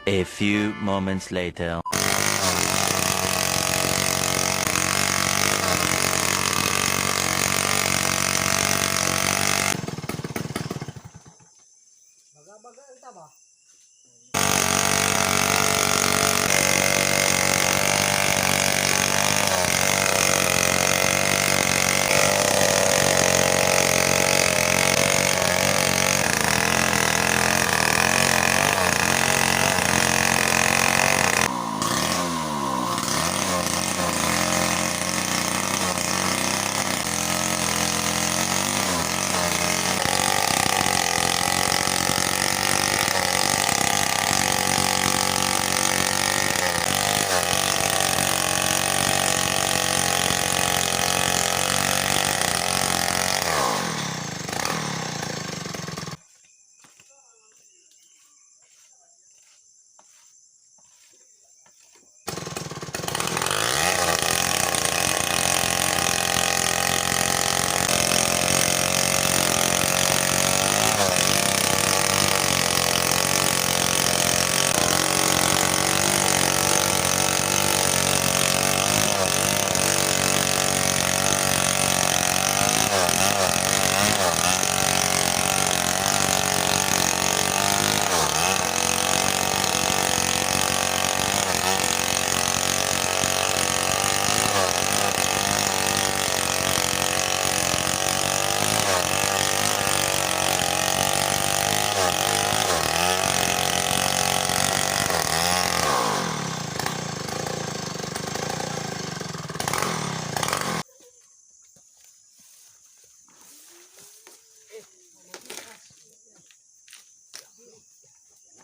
A few moments later. Baga-baga ang taba.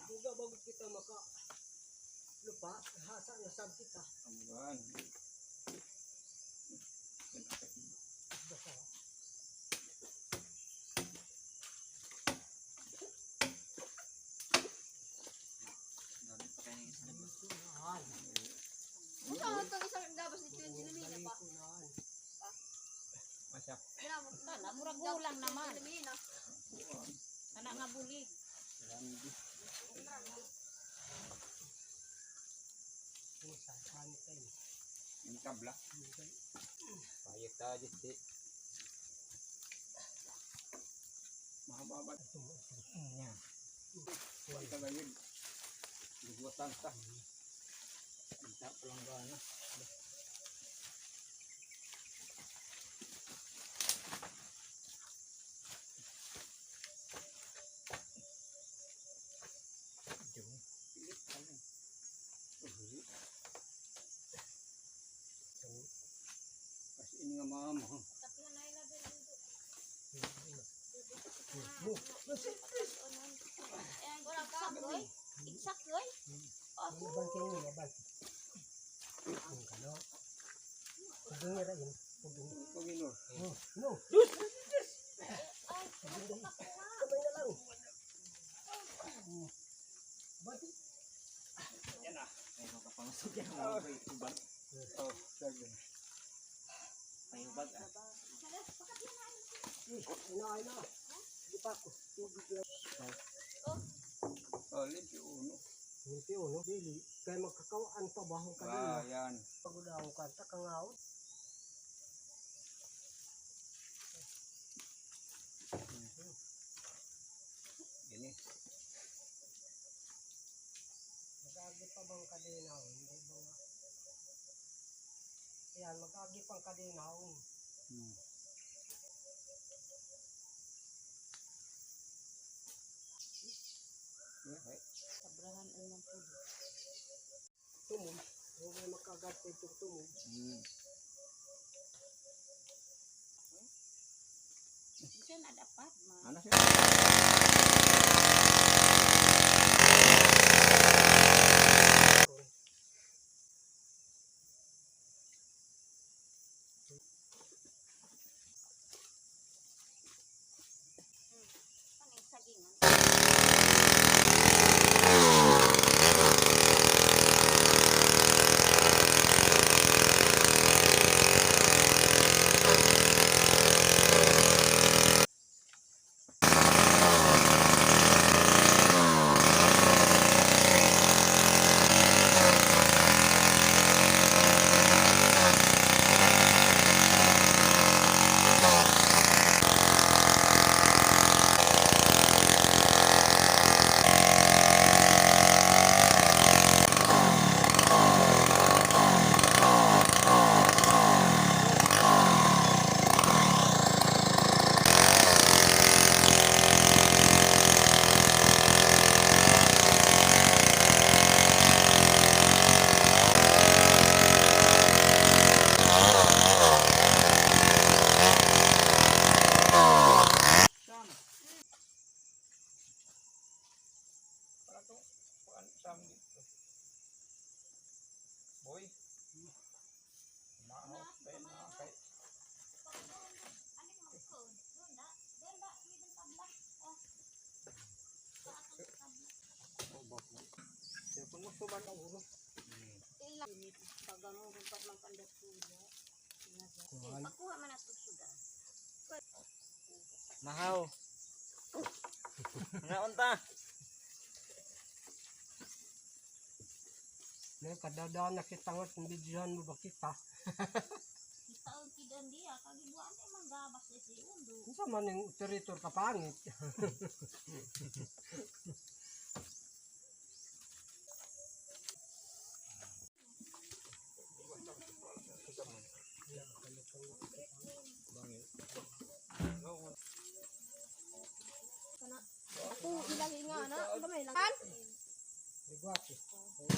Duga bago kita maka lupa, hasa na sab kita. Amuan. Basta. Unsa man tong isang gabos ni Twin Lumina pa? Masa. Dila mo. Kana, murag gulang naman. Lumina. Kana nga bulig. Yung tabla. Payag tayo si. Mahaba ba? Nya. Kuwan ka gayud. Lugwatan ta. Kita palanggana. Kasi ini nga mama. Wala ka, oy. Igsak, oy. Laban kayo ni laban. Ang kano. Puging ra yun. Puging. Paginor. Oh, no. Kamay na lang. Bati. Yan ah. Ay, makapangasok yan. Mga ubag. Oh, sabi. May ubag ah. Eh, ina ay na. Di pa ako. Tubig lang. Oh, limpi uno. Hindi uno. Dili. Kay magkakawaan pa ba akong Ah, kanina. yan. Pagod ako kanta kangaw. Gini. Mag-agi pa bang kadena? Hindi ba nga? Ayan, mag-agi pang kadena. Okay. Sabrahan ang mga pulo. Tumog. Huwag may makagat pa itong tumog. Bisan adapat ma. Ano siya? Paning sagingan. Sam dito. Boy. Maot pa na kay Ano ka mag-code? Doon da. Doon da. May doon tabla. Oh. Sa atong tabla. Kaya kung mo suman ang ulo. Pagamo kung pat mang pandasuda. Eh, pagkuha man ato suda. Mahaw. Ngaon ta. Ngayon, kadadaan nakita nga kung videohan mo ba kita. Kita og kidan diya kagibuan tay manggabas si undo. Unsa man yung operator ka pangit. Ako ilang nga na, ang gamay lang. Kan? Ligwak eh. Sa tubig.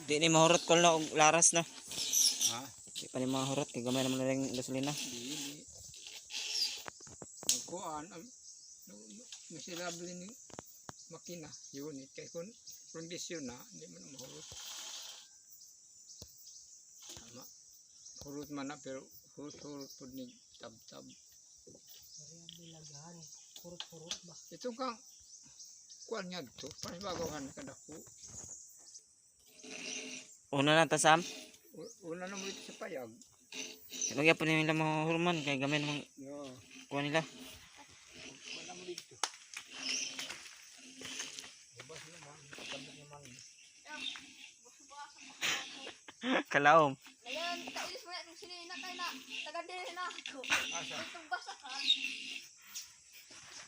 Di ni mahurot ko na og laras no. Ha? Di pa ni mahurot kay gamay naman na rin gasolina. Di di. Magkuan ang miserable ni makina unit kay kun kondisyon na di man na mahurot. Tama. Hurot man na pero hurot-hurot pud ni tab-tab. Bilagahan, kurot-kurot ba? Itong kang kuan nga to, para sa bagawan kadako. Una na ta Sam. Una na mo ito sa payag. Magyapon ni nila mahurman kay gamay naman No. kuha nila. Kuan na mo dito. Ubas naman, kabit naman. Kalaom. Ngayon, kailis mo na itong sinina kay na. Taga din na ako. Asa? Itong basa ka.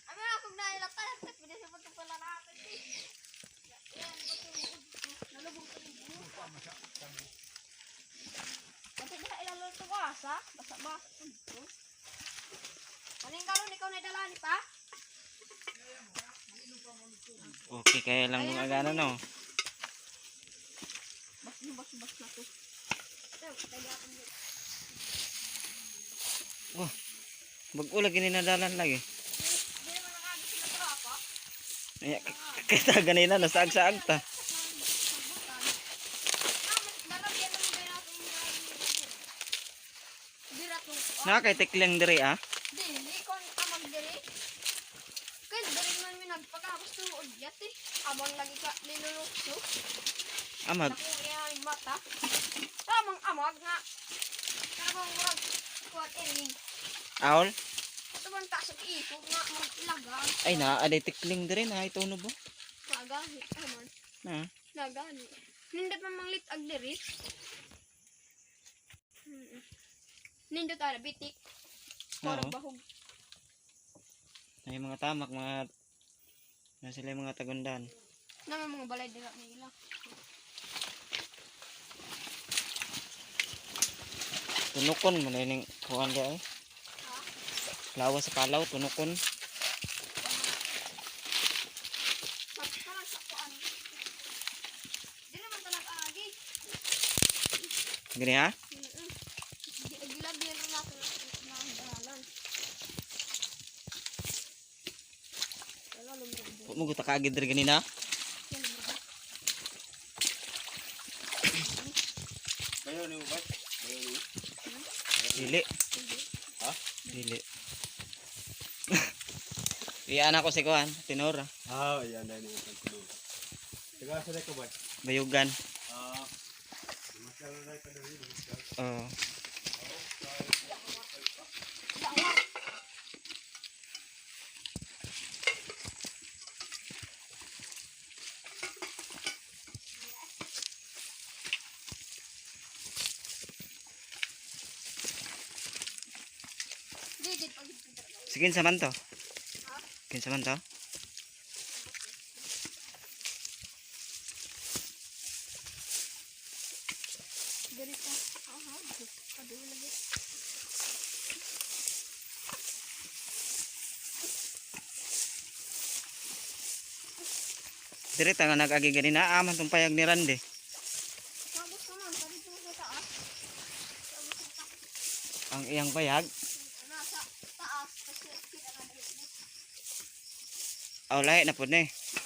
Ano na akong nailatan? Pwede siya pagkong pala natin. Yan, nalubog ko yung buhok. Kasi na ilalo ito asa. Basa-basa. Anong galon ikaw na dala ni pa? Okay kaya lang mga gana no. Bas bas bas na to. Kaya akong Wah. Bag-o lagi ni nadalan lagi. Hindi naman nakagi sila tropa. Ay, kita ganina nasaag-saag ta. Dira tong Na kay tikling diri ah. Dili kon amag diri. Kay diri man mi nagpakahapos tuod yat eh. Amang lagi ka nilulukso. Amag. Naku iya yung mata. Tamang amag nga. Karabang murag kuat iring. Aol. Ito bang taas sa iko nga murag ilaga. Ay na aday tikling diri na ito no ba? Nagani aman. Na. Nagani. Nindot man manglit ag diri. Nindot ara bitik. Murag Oo. bahog. Ay mga tamak mga na sila yung mga tagundan. Naman mga balay dira nila. Tunukon mo na ining kuan di ay. Lawas sa palaw tunukon. Parang sa kuan. Dili man talag agi. Gini ha? Gilabihan rin natin ng dalan. Wala lumrog. Mo guta kaagid diri ganina. Bayo ni mo ba? Bayo ni mo? Dili. Ha? Dili. Iyan ako si kuan, tinora. Ah, ayan na ni mo. Taga sa ka ba? Bayugan. Ah. Masyado na ka diri. Oo. Di, di, pag Sige, kinsa man to? Kinsa man to? Diri ka. Aha. Ado lagi. Diri ta nga nag-agi ganina, aman tong payag ni Randy. Tapos naman, sabi ko sa taas. Tapos sa taas. Ang iyang payag. Nasa taas kasi kita na diri. Aw lahi na pud ni. Hmm.